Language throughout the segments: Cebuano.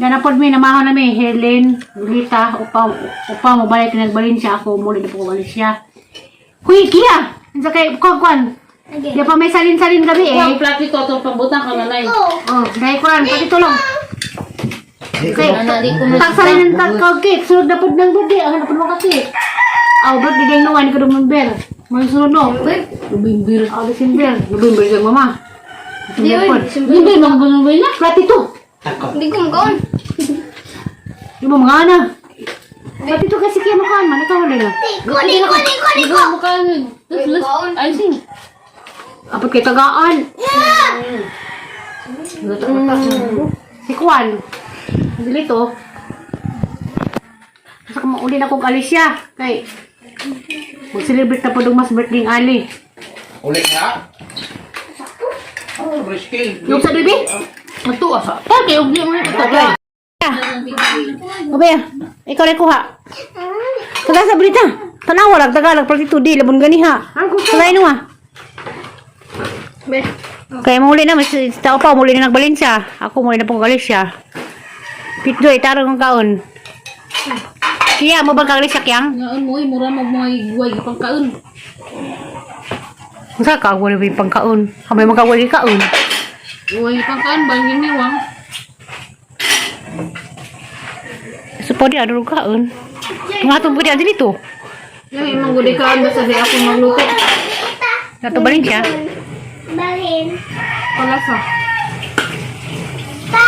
Dana pod mi namaho na mi Helen, Lita, upa upa mo balik nagbalin siya ako muli na po ko siya. Huy, Kia! Unsa kay kuan kuan? Di pa may salin-salin gabi eh. Kuha ang platito atong pambutang ka nanay. Oh, dahil kuan, pati tulong. Okay. Nana, di ko na- Tag salin ng tag kag cake, sunod na pod ng birthday, ang na pod mo ka cake. Aw, birthday day no, ani ko November. May sunod no. November. Aw, December. November kay mama. Di, December oy, pod. November, mga November na. Platito. Hindi ko makaon. Di mo mga ana. Platito kasi kaya makaan man ikaw wala na. Liko, liko, liko, Di liko. ko mukha. Icing. Apot kay tagaan. Si Kwan. Dito. Sa kung na kong Alicia. Kay mag-celebrate na po mas birthday ng Ali. Ulit na. Oh, risky. Yung sa bibi? Ito asa. Pa kay ugli mo ito. Obey, ikaw na kuha. Taga sa brita. Tanawa lang Tagalog pag ito di labon ganiha. Tagay no ah. Kaya muli na mas tao pa muli na nagbalensya. Ako muli na pong Galicia. Pitdoy tarong ang kaon. Kiya mo bang kagalisya kyang? Ngaon mo, mura mo mga igway pangkaon. Unsa ka wala may pangkaon? Kamay magkawali kaon. Uway pangkaon ba giniwang? So pwede ano kaon? Tungatong pwede ang dito. Yang imong gudi kaon basta di ako magluto. Nato Valencia. Balin. Palasa. Ta.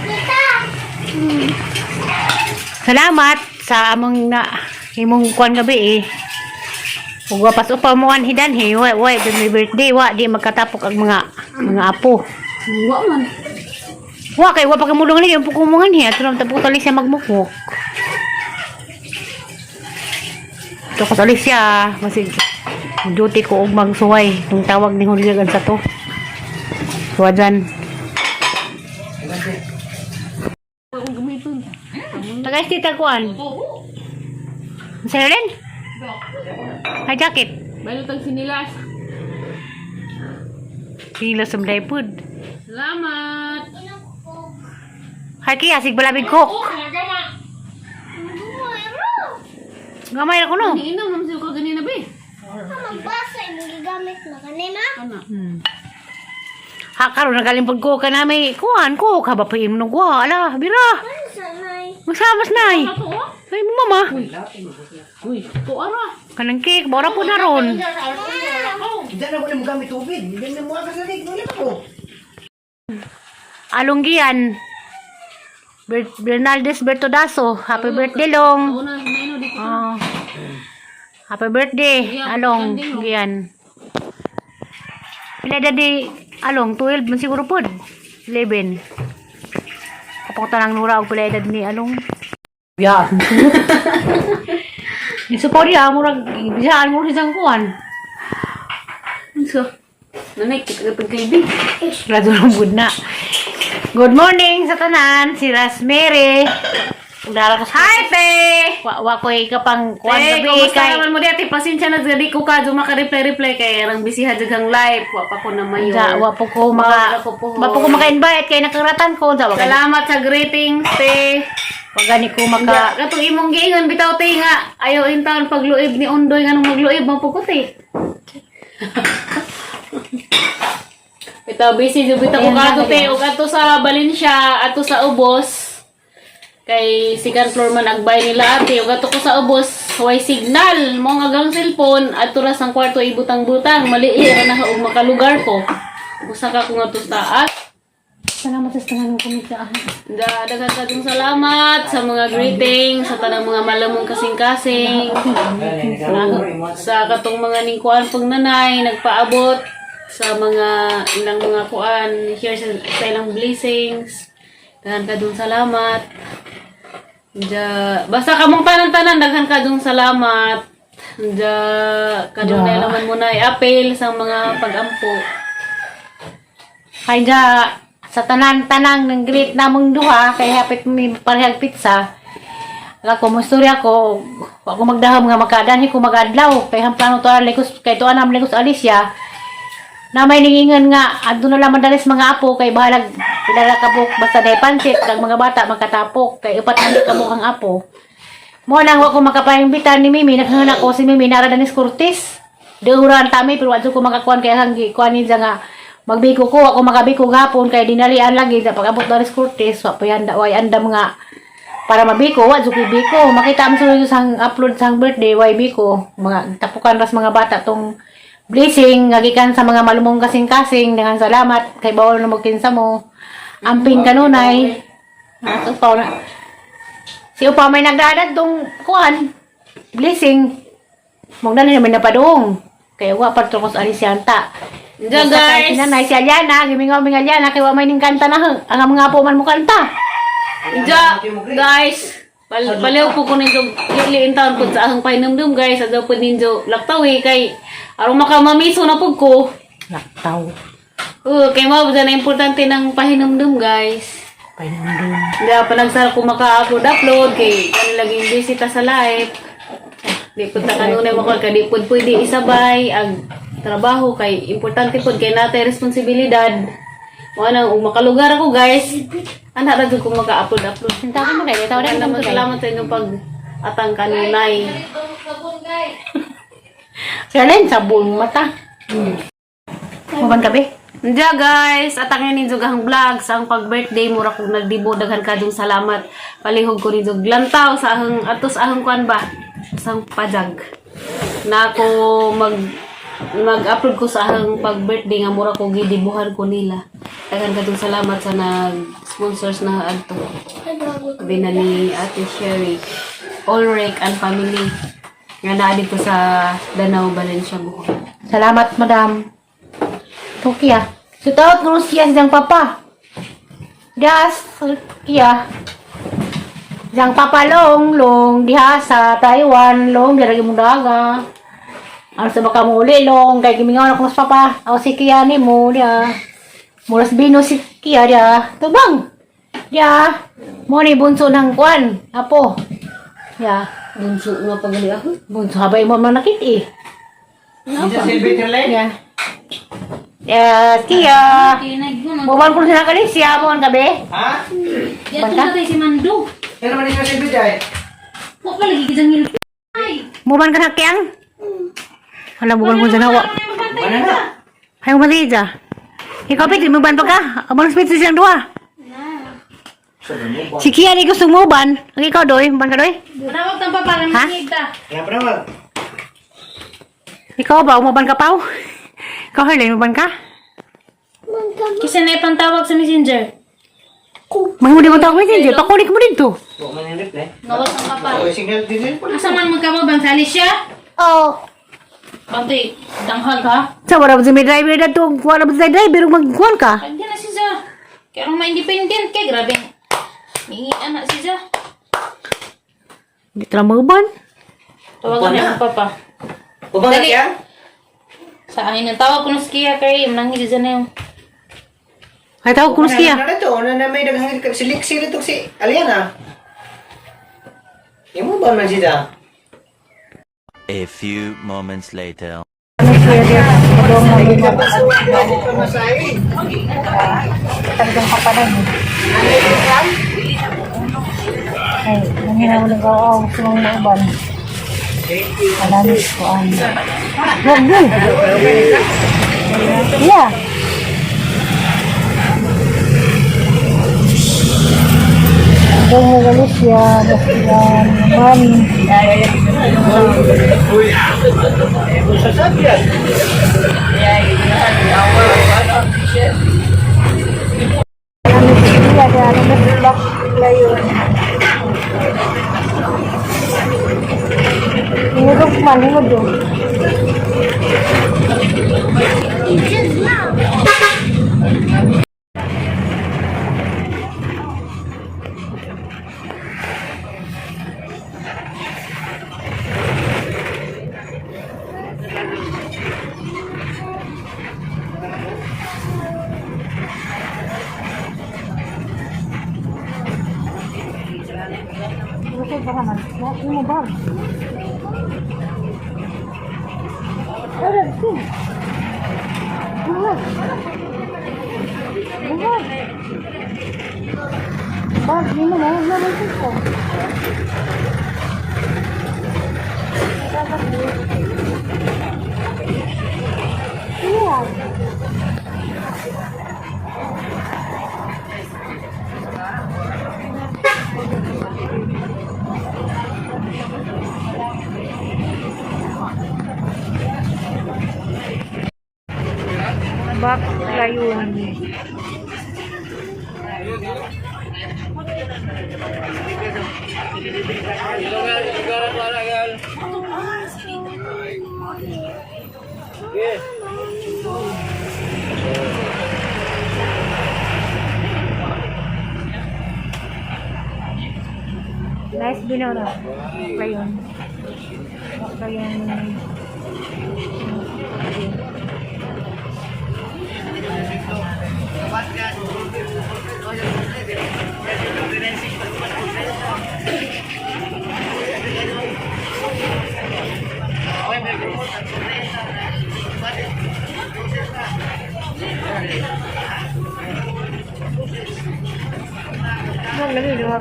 Kita. Salamat sa among na imong kuan gabi eh. Ug wa pas upa mo anhi danhi, wa wa may birthday wa di magkatapok ang mga apo. Wa man. Wa kay wa pa kamulong ni yung pukumungan hi ato lang tapos tali siya magmukmuk. Ito ko tali siya masig duty ko og magsuway nung tawag ni Julian sa to. Suwadan. Tagay tita kuan. Sa'yo rin? Ay, jacket. Balot ang sinilas. Sila sa food. Salamat. Hay kaya, sig balabig cook. Gamay na ko no. Iniinom naman siya kaganina ba eh. Magbasa imong gigamit na kanina. Ana. Ha karon nagaling pud ko kanami kuan ko ka ba pa imong kuha ala bira. Ano sanay? Masamas nay. Ato oh. Ay mo mama. Uy, ko ara. Kanang cake bora po na ron. Hindi na ko na gamit tubig. Hindi na mo kasalig. Ulit ako. Alonggian. Bernaldez Bertodaso. Happy birthday long. Una, maino di ko. Oh. Happy birthday, Along Gian. Pila edad ni Along? 12 man siguro pod. 11. Kapag tanang nura og pila edad ni Along. Ya. Ni sa pori ah, murag bisaan mo rin kuan. Unsa? Nanay, kita ka pagkaibi. Radyo ng na. Good morning sa tanan, si Rasmary. Dara ko sa Hi, te! Wa wa ko ikapang kuan Te, gabi kumusta kay naman mo di ate? Pasensya na di ko ka maka-reply-reply kay rang bisiha jagang live. Wa pa ko na mayor. Unsa, wa po ko maka Wa ko po. wa po ko maka-invite kay nakaratan ko unsa wa gani Salamat sa greetings, te. wa gani ko maka Katong imong giingon bitaw te nga ayaw in taon pagluib ni Ondoy nganong magluib man pud ko te. Bitaw busy jud bitaw ko Ayan, kadto te ayan. ug adto sa Valencia adto sa Ubos. Kay second floor man agbay nila ate ug adto ko sa Ubos way signal mo nga agang cellphone adto ra sang kwarto ibutang-butang mali ra na og makalugar ko. Usa ka ko ngadto sa taas. Salamat sa tanan ko sa Da, daghan kadtong salamat sa mga greetings, sa tanang mga malamong kasing-kasing, sa katong mga ningkuan pag nanay, nagpaabot sa mga ilang mga kuan, share sa ilang blessings. Daghan kadtong salamat. Da, basta kamong tanan-tanan, daghan kadtong salamat. Da, kadunay Da. naman mo na i-appeal sa mga pag-ampo. Kay ja sa tanan-tanang ng greet namong duha kay hapit mi parehag pizza. Ako mo istorya ko, ako magdahom nga makadanhi ko magadlaw kay ang plano to Legos kay to anam Legos Alicia. Na may ningingan nga adto na lang madalis mga apo kay bahalag pila ra ka buok basta day pansit kag mga bata magkatapok kay upat na ka buok ang apo. Mo nang wa ko makapaimbitan ni Mimi, naghangana ko si Mimi nara danis Cortez. Duran tami pero adto ko makakuan kay ang gikuan niya nga magbiko ko ako makabiko gapon kay dinalian lagi sa pag-abot danis Cortez wa pa yanda way andam nga para mabiko wa jud ko'y biko makita mo sulod sang upload sang birthday way biko mga tapukan ras mga bata tong blessing nga gikan sa mga malumong kasing-kasing dengan salamat kay bawol na mo kinsa mo amping kanunay ato pa na si upa may nagdaadad tong kuan blessing mong dali naman napadung kay wa pa ko sa Alisyanta. Diyan, Basta kay guys. Sinanay si Aliana, gimingaw ming Aliana kay wa may ning kanta na ang mga apo man mo kanta. Diyan, guys. Baliw po ko ninyo liliin taon po sa ahang pahinumdum, guys. Adto po ninyo laktawi kay aron makamamiso na po ko. Laktaw. Oo, kay mao na importante ng pahinumdum, guys. Pahinumdum. Hindi pa nagsara ko maka-upload upload kay kani laging busy ta sa life. Di pud ta kanunay mo kay di pud pwede isabay ang trabaho kay importante pud kay natay responsibilidad. Mo nang ug makalugar ako, guys. Ana ra jud ko maka-upload upload. Sintakan mo kay taw Tawagan na naman salamat sa inyong pag atang kanunay. Si Alen, sa buong mata. Maban kabe? Ndiya guys, atangin ninyo gahang vlog sa ang pag-birthday mura kog nagdibo daghan kadong salamat. Palihog ko ninyo lantaw sa ahang atos ahang kuan ba sa ahang pajag. Na ako mag-upload ko sa ahang pag-birthday nga mura ko gidibuhan ko nila. Daghan kadong salamat sa nag-sponsors na adto. Abi na ni Ate Sherry, Ulrich and family nga naa dito sa Danau, Valencia, Bohol. Salamat, madam. Tokia. So, tawag ko siya siyang papa. Das, Kia. Siyang papa long, long, diha sa Taiwan, long, dira mong daga. Ano sa baka mo uli, long, kay gimingaw na ko sa papa. Ako si Kia ni mo, diha. Muras bino si Kia, diha. Tubang! Diha. Mo ni bunso ng kwan, apo. Diha. Bunso nga pagali ako. Bunso habay mo man nakit eh. Hindi sa silbi tirlay. Yeah. Yeah, Kia. Buwan ko sila kalis, siya mo ang gabi. Ha? Banta? si Mando. Kaya naman yung silbi dyan. Wa pa lagi gidang ngil. Buwan ka na kiyang? Wala, buwan ko dyan. Wa. Wala na. Ayaw mali dyan. Ikaw, Pete, muban pa ka. Abang spit siyang dua. Si Kia ni gusto mo ban. Ang ikaw, Doy. Muban ka, Doy? Manawag tang papa Ha? ta. Kaya pa naman. Ikaw ba? Umuban ka, Pau? Ikaw, Harlene, muban ka? Kisa na ipantawag sa messenger. Mahimudi mo tawag messenger. Pakunik mo dito. Huwag man yung reply. Nawag tang papa. Oh, signal din din. Asa man magkamo bang sali siya? Oo. Bantay, danghag ha. Sa wala mo may driver na to. Wala mo sa driver. Magkuhan ka. Pagdi na si Za. Kaya rong ma-independent kay grabe. Mingi anak si Za. Hindi ka lang muban. Tawagan niya ang papa. Ubang Dali. kaya? Sa akin ang tawag ko na si Kia kay mananghi si Za na yun. Ay, tawag ko na siya. Ano na to? Ano na may daghang si Lixie na si Aliana. Yung mo ba man siya? A few moments later. Talagang kapanan. Ay, nanghina mo lang ako. Gusto mong mauban. Alami ko ang... Wag mo! Yeah! Doon mo galis siya. Basta mami. Iya, ada alam layo. Ingudok man, ingudok. Busog pa naman. Mo ba? Ara, si. Buhat. Buhat. Bag, hindi mo na. Naman ko. Yeah. Baklayon. Nice binaw na. Baklayon. Baklayon. Wag lagi duha.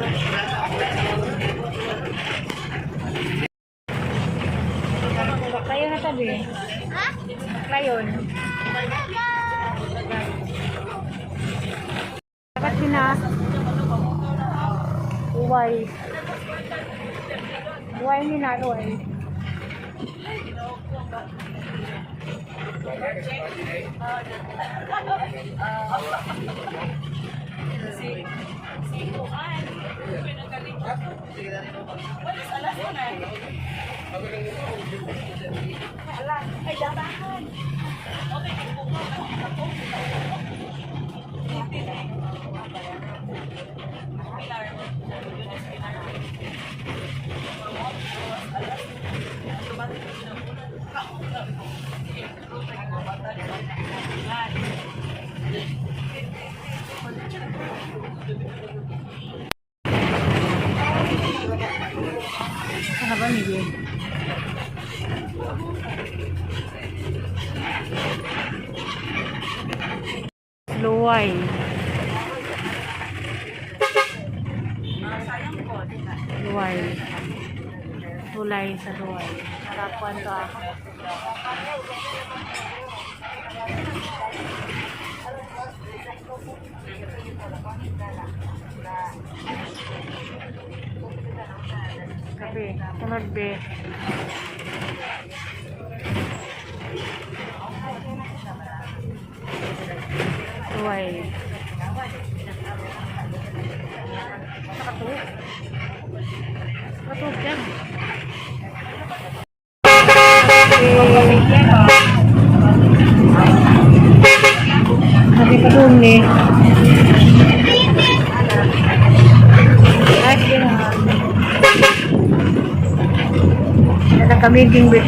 Baklayon na tabi. Ha? Baklayon. Dapat sina. Uway. Uway ni na uway. Ano ba ni Luway. Luway. Tulay sa luway. Harapan to ah. Kape. Tunod be. Luway. Nakatuog. Nakatuog yan. Sabi pa doon eh. Ay, sige na. Nagkamiging bit.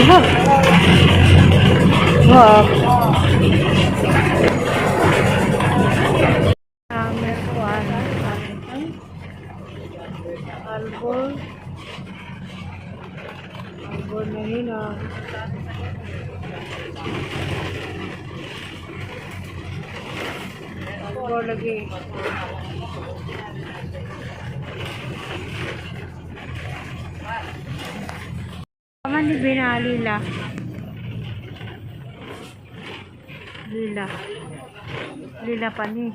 Wow. Wow. Albor. Albor na yun ah. Albor lagi. Kaman ni Bina lila. Lila. Lila pa ni.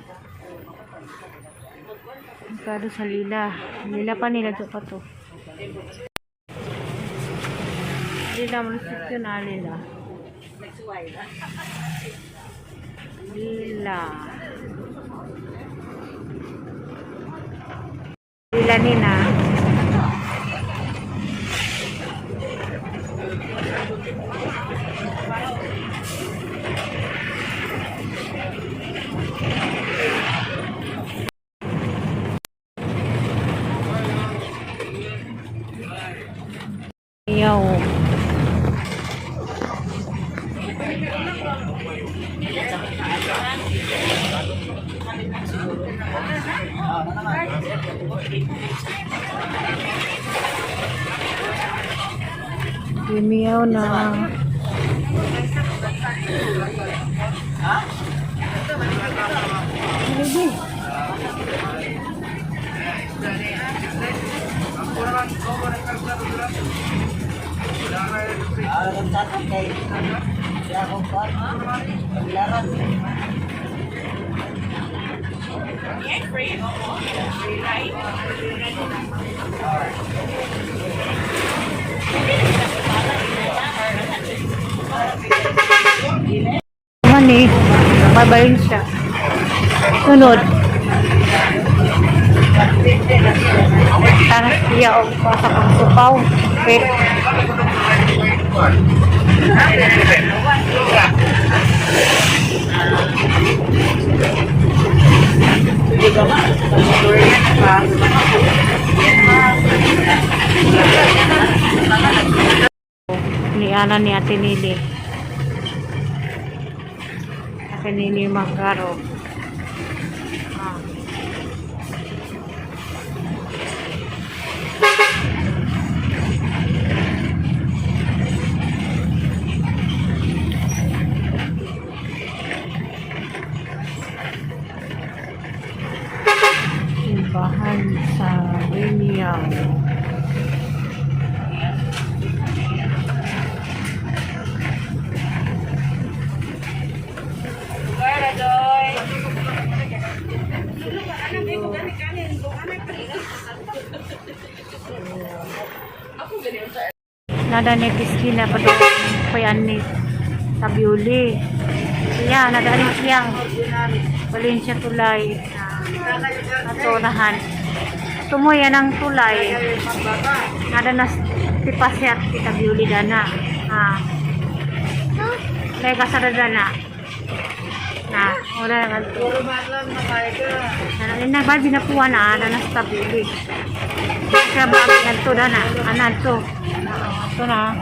Magkano sa lila? Lila pa nila to pa to. Lila, malusot yun ah, lila. Lila. Lila nina. Ayaw. Gimiyaw na. Mani, babayin siya. Sunod. Tara siya og sa pagsupaw. Wait. Ni Ana ni Ate Nili. Ate Nili Magaro. Ah. Simbahan sa William. Nada ni Kiskina pa doon payan ni Tabiuli. Iya, nada ni siyang Valencia tulay. Atonahan. Tumuya ng tulay. Nada na tipasyat ti Tabiuli dana. Ah. Lay kasada dana. Na, wala na. Nana na ba binapuan na na sa Tabiuli. Kaya ba ang dana? Anan to. Ito na.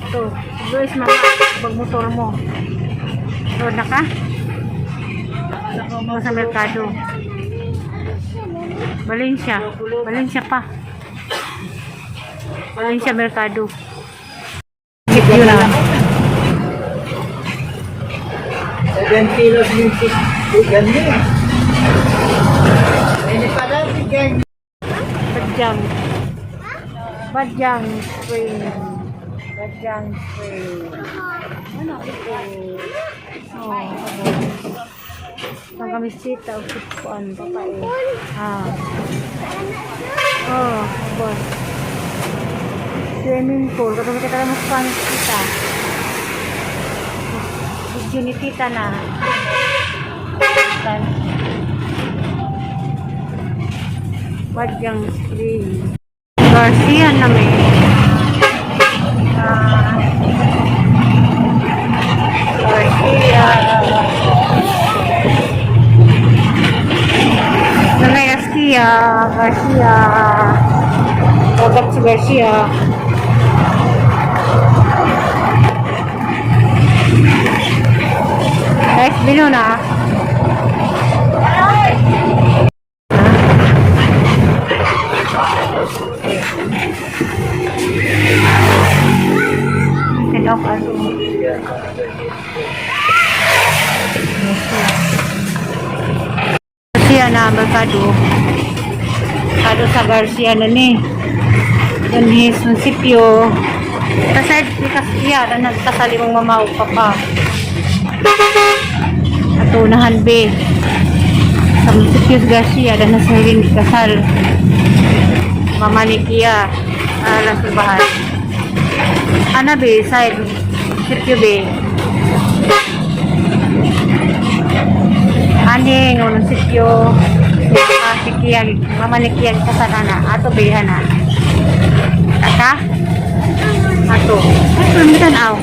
Ito. Luis, mama, pag motor mo. Road na ka? O sa merkado. Valencia. Valencia pa. Valencia Mercado. Yun na. 7 kilos yung ganyan. Hindi pa lang, bigyan. Badyang. Badyang Spring. Badyang Spring. Ano ito? Oh, abo. Pagkamisita o kuan papae. Ah. Oh, abo. Swimming pool. Kapag kita mas pan kita. Video ni tita na. Tan. Badyang Spring. Garcia na may. Ah. Garcia. Nanay Garcia. Garcia. Robert si Garcia. Guys, bino na. Tanaw ka ano. Garcia na merkado. Merkado sa Garcia na ni. Danhis munisipyo. Kasad ni Castilla na nagkasali mong mama o papa. Ato nahan be. Sa munisipyo sa Garcia na nasa rin kasal. Mama ni Kia. Alas bahay. Ana be, side. Sityo be. Ani, ngunong sityo. Mama si Kia, mama ni Kia kasana na. Ato be, hana. Kaka? Ato. Ay, permitan aw.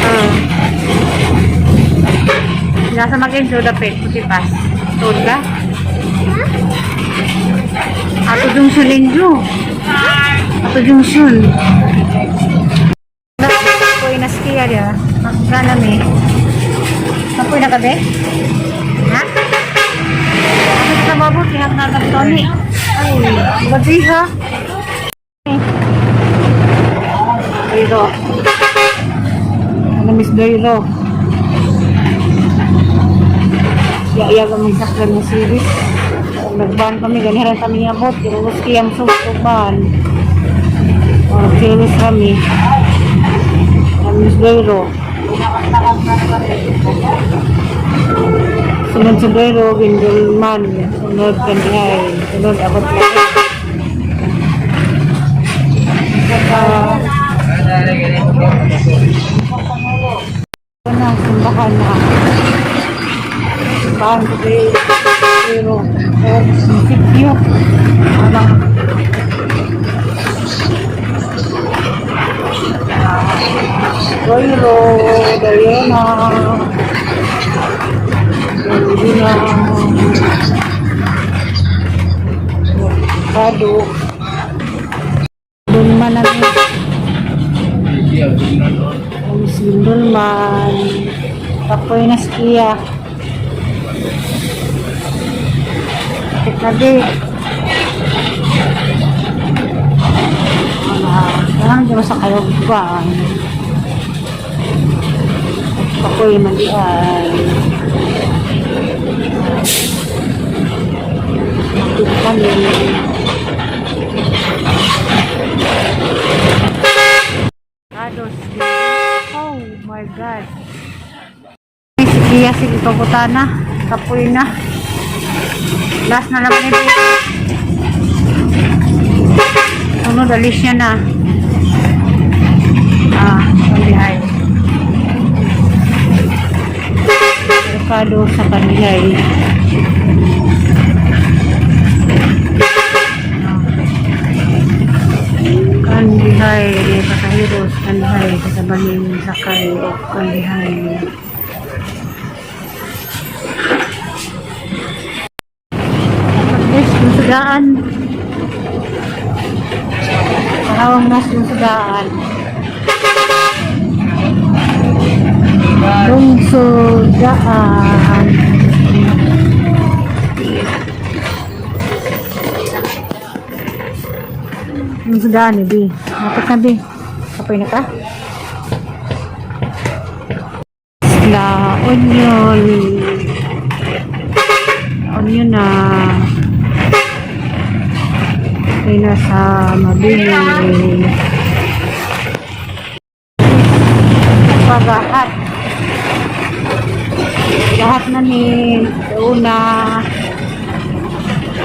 Ah. Nasa mag-enjoy dapit, putipas. Tuod ka? Ato junction ninyo. Ato junction. Apoy na skiya niya. Magkana mi. Apoy na kabe? Ha? mabot, ihap na lang Tony. Ay, badiha. Pero, ano Miss Doiro? Ya, iya ka magsaklan ng series. Kung nagban kami, ganiran kami abot. Pero gusto ang suban. O, series kami. Ang Miss Doiro. Sunod sa Doiro, Gindulman. Sunod Kandihay. Sunod abot na. Saka, na, simbahan na. Simbahan ko kay pero oh, munisipyo. Ano? Doiro, Diana. Diana. Kado. Doon man namin. Miss Gindulman. Kapoy na siya. Kapit na di. Wala. Kailangan di ba sa kayo ba? Kapoy man di ay. Kapit kami. Ados. Oh my God. Si Kia, sige pabutana. Kapoy na. Last na lang ni Sunod, alis niya na. Ah, kandihay. Merkado sa kandihay. Kandihay, pasaheros, kandihay, kasabalin, sakay, o kandihay. Yes, lusugaan. Parawang nas lusugaan. Lungsugaan. Lungsugaan eh, B. Dapat na, B. Kapoy na ka? La onion. Onion na. Ay, nasa mabili. Pagahat. Lahat na ni una.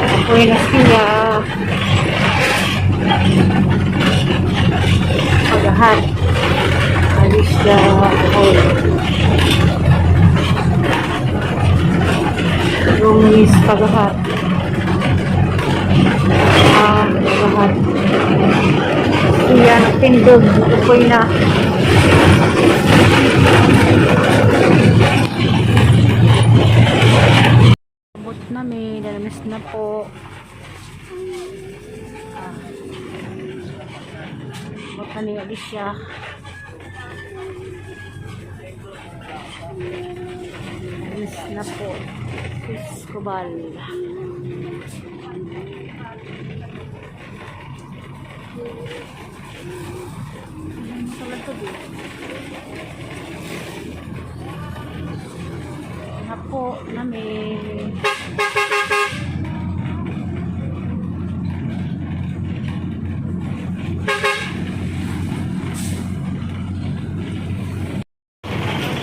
Apoy na siya. Pagahat. Alis na ako. Yung miss pagahat. Ah, lahat. Iyan, tindog. Upoy na. Abot na may dalamis na po. Ah. Abot na ni Alicia. Dalamis na po. Escobal. Na po namin.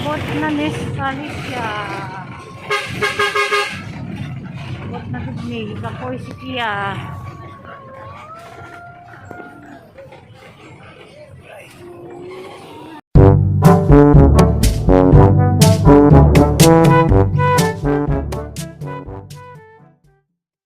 Bot na Miss Alicia. Bot na gud ni Kapoy si Kia.